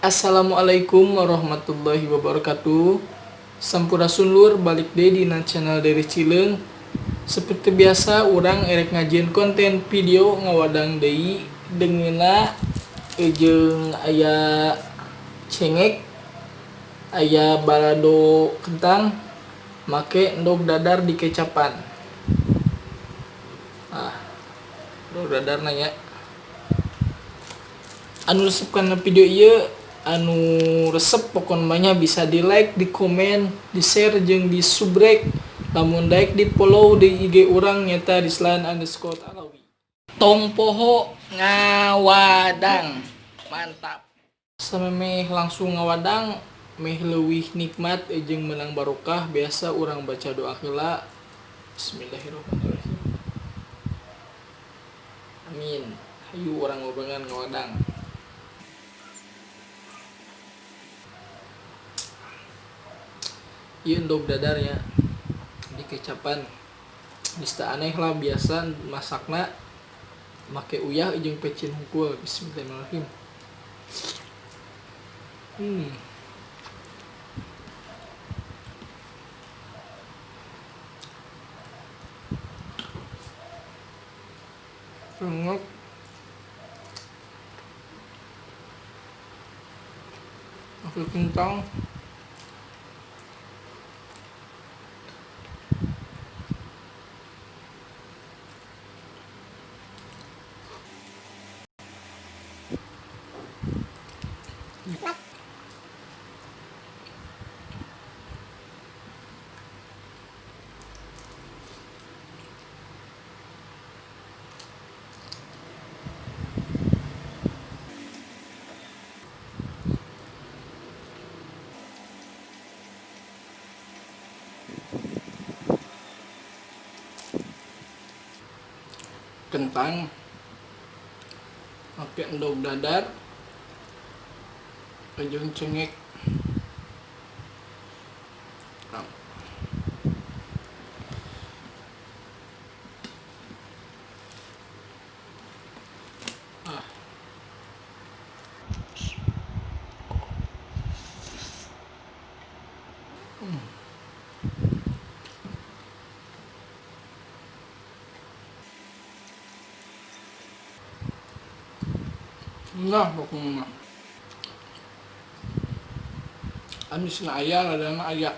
Assalamualaikum warahmatullahi wabarakatuh. Sampurasun lur, balik deui dina channel Deris Cileung. Seperti biasa urang erek ngajieun konten video ngawadang deui deungeunna jeung aya cengek, aya balado kentang make endog dadar dikecapan. Ah, endog dadar nanya. Anu resep kana video ieu, anu resep pokona bisa di like, di komen, di share jeung di subrek. Lamun daek di follow di IG urang nyata Rislan_Alawi. Tong poho ngawadang. Mantap. Samemeh langsung ngawadang meh leuwih nikmat jeung menang barokah, biasa urang baca doa heula. Bismillahirrahmanirrahim. Amin. Hayu urang ngobrolan ngawadang. Ieu endog dadarnya dikecapan. Geus teu aneh lah, biasa masakna make uyah jeung pecin hungkul. Bismillahirrahmanirrahim. Cengek. Pakai kentang. Kentang pakai endog dadar jeung cengek. Nah, pokoknya amis na aya, ladana aya.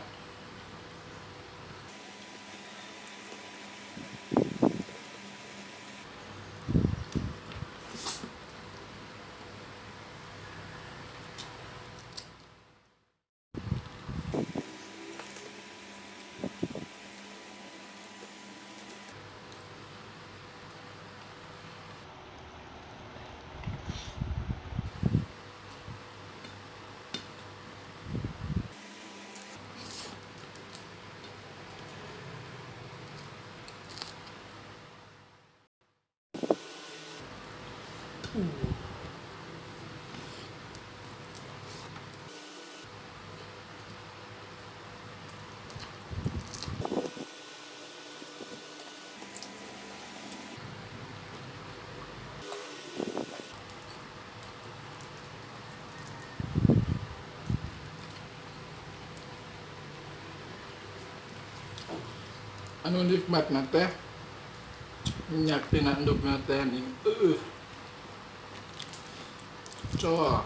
Anu nikmatna teh minyak tina endogna teh ning Coba.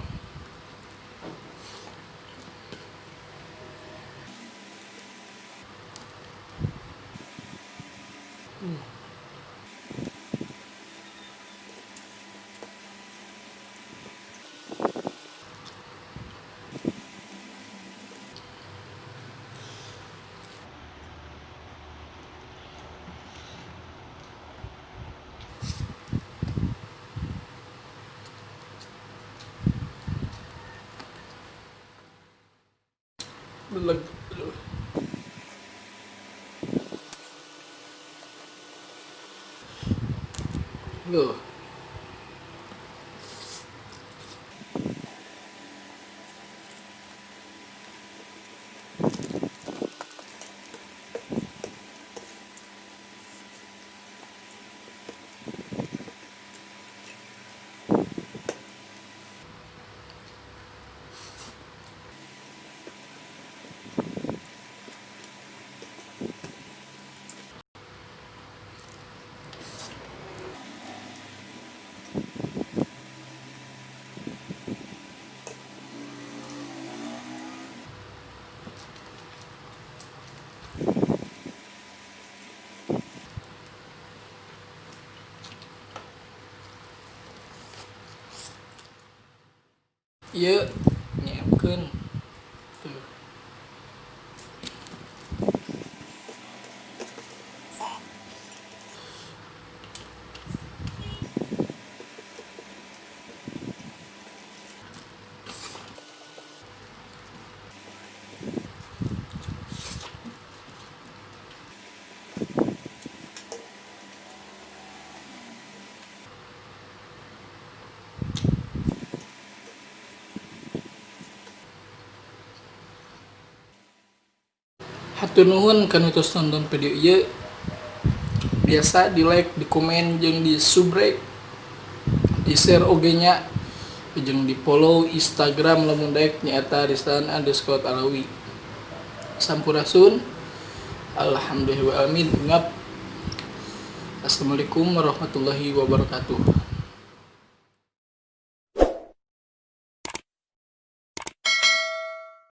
Beleg. Loh. Ieu nyeemkeun. Tuh. Hatur nuhun kana tos nonton video ieu. Biasa di like, di komen, jeung di subrek, di share oge nya, jeung di follow Instagram lamun daek nyaeta Rizlan_Alawi. Sampurasun. Alhamdulillah amin. Ngap. Assalamualaikum warahmatullahi wabarakatuh.